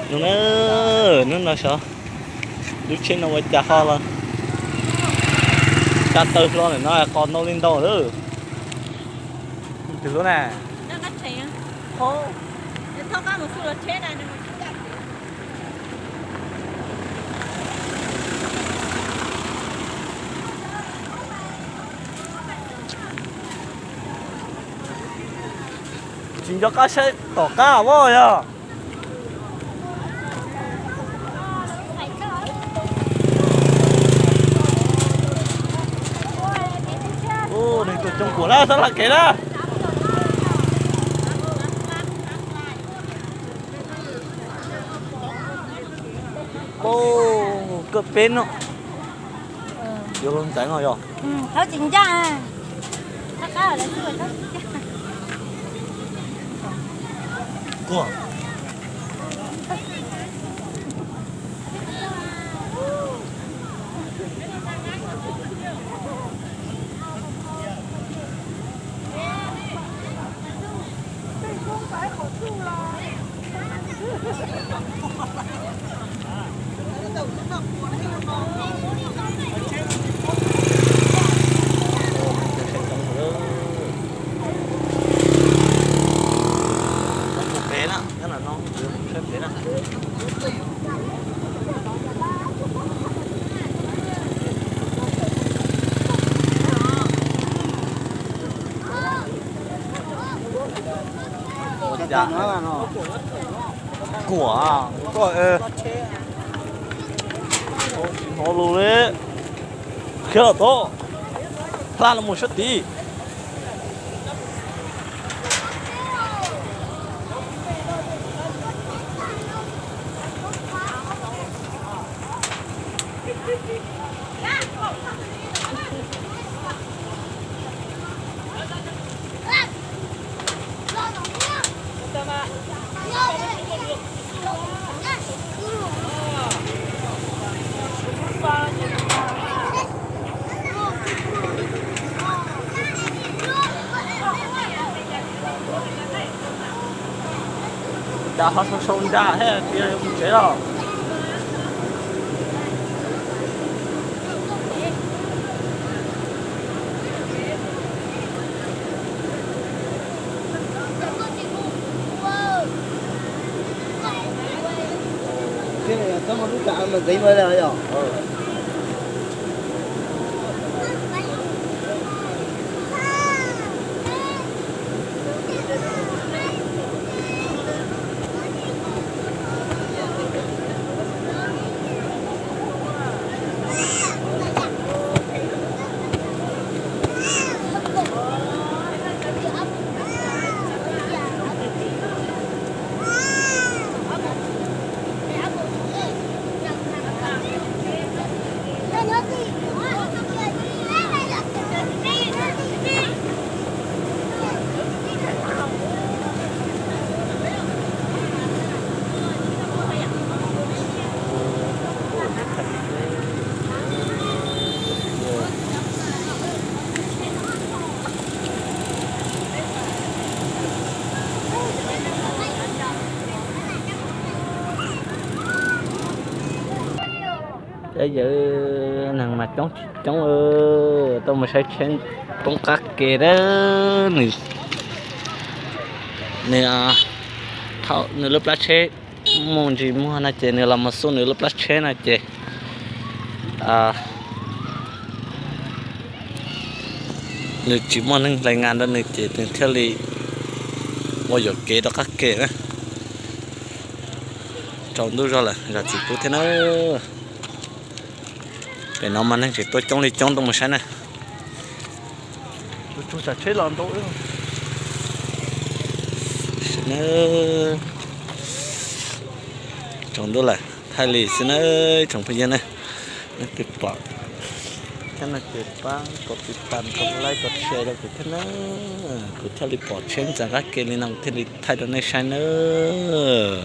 No na, hnub no xyov lub tsheb no ua cas ho los tsa taw hlo lawm no, qos ntau li ntau lawm. Twg hlub na? Tsis nco qab saib tom qab as yog. Neeg tuaj coob kuam na, sab laj kev na. Kawj peb no. Yuav luag ntxeev os yog. Thab tsis ncaj. Thab qab lawv xwb thab tsis ncaj. Kuam. Kuam, koj tsis hnov lus li. Khiav los tod, hla los mus sab tid. Cas ho sau sau nra thiab tsis yog mus tsev los? Yawg neeg mas coob tsis coob, tuaj mus saib tsheb poob qab ke. Nws, nws, nws lub plab tsheb muaj ntsis muag no ces nws los mus xub nws lub plab tsheb no ces nws tsis muaj neeg hlais ngas rau nws ces nws thiaj li ua yuam kev rov qab ke na. Tsaus ntuj zog lawm, zam txim pub thiab na. Pem no mas neeg tseem tuaj coob li coob tuaj mus saib na. Tsaus ntuj lawm, tsaus ntuj lawm, thaij li xwb na tsoom phooj ywg na. Leej twg pom thiab no ces pab kom tiv tas kom like kom share rau kuv thiab na. Kuv thiaj li pom tsheb ntxeev qab ke li no kuv thiaj li thaij rau nej saib nawb.